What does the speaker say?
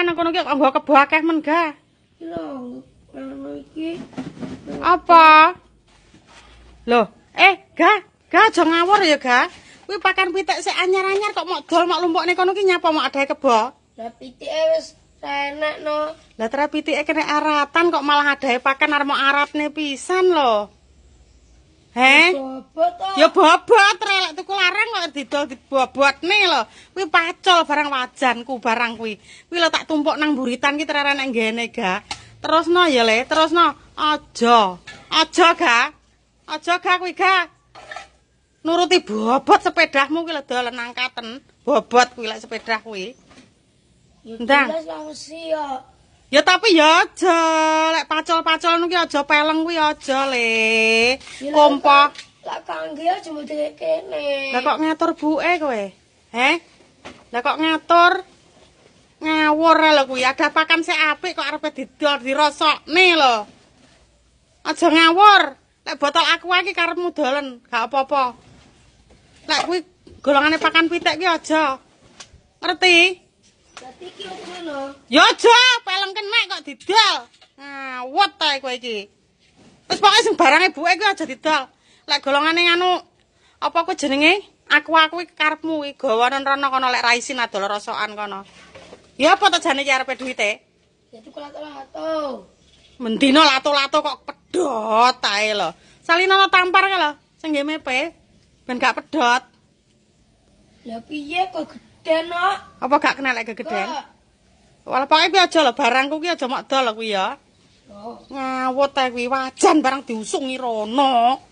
nang kono ki kok nggo kebo akeh men ga. Iki lho, ngono iki. Apa? Loh, eh, ga, ga aja ngawur ya, ga. Kuwi pakan pitik sik anyar-anyar kok mok dol mok lumpukne kono ki nyapa mok adahe kebo. Lah pitike wis enak no. Lah tere pitike kena aratan kok malah adahe pakan arep mok aratne pisan lho. Heh? Bobot to. Ya bobot rek lek tuku larang kok didol dibobotne lho. Kuwi pacol barang wajanku barang kuwi. Kuwi lho tak tumpuk nang buritan ki terere nang ngene ga. Terusno ya le, terusno. Aja. Aja ga. Aja ga kuwi ga. Nuruti bobot sepedahmu kuwi lho dolen angkaten. Bobot kuwi lek sepedah kuwi. Ya Ndang. jelas lah mesti ya. Ya tapi ya aja lek pacol-pacol nu ki aja peleng kuwi aja le. Ya, Kompo. Lah kangge aja mbok dhewe kene. Lah kok ngatur buke kowe? Heh? Lah kok ngatur? Ngawur ae lho kuwi. Ada pakan sik apik kok arepe didol dirosokne lho. Aja ngawur. Lek botol aqua iki karepmu dolen, gak apa-apa. Lek kuwi golongane pakan pitik ki aja. Ngerti? Lah iki opo no? Ya aja, peleng kenek kok didol. Ngawut ae kowe iki. Wis pokoke sing barange buke kuwi aja didol. Lek golongane nganu apa ku jenenge? Aqua kuwi karepmu kuwi gawanen rono kono lek ra isin adol rosokan kono. Ya apa to jane iki arepe duwite? Ya tuku lato-lato. Mendino lato-lato kok pedhot ae lho. Salinono tampar kae lho sing nggih mepe ben gak pedhot. Lah piye kok geden no? Apa gak kena lek gegeden? Kok. Walah pokoke kuwi aja lho barangku kuwi aja mok dol lho kuwi ya. Loh. Ngawut ae kuwi wajan barang diusungi rono.